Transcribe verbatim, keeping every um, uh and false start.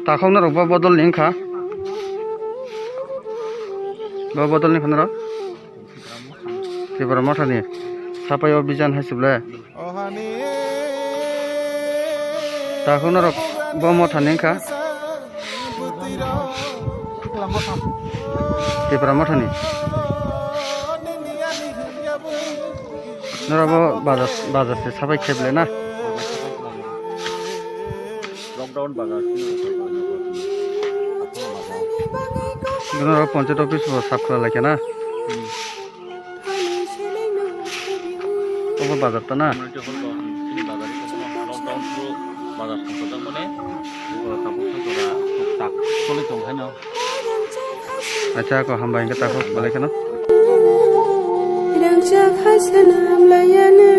Takhuk norok bo bodol ni wngkha. Bo bodol ni wngkha norok. Tipra Mothani. Sapai o bijan hai se ble. Takhuk norok bo Mothani wngkha. Tipra Mothani. Norok bo bazar, bazar se sapai khe ble na. Lockdown bazar. Norok panchayat office bo sap khlai lai khe na. Obo bazar ta na? Community hall to, chini bazar iko lockdown through bazar songkojak mani, tabuk khe jora tak choli tong haino. Acha, ko hambai hingke takhuk belai kheno. Rangchak hai se nam layana.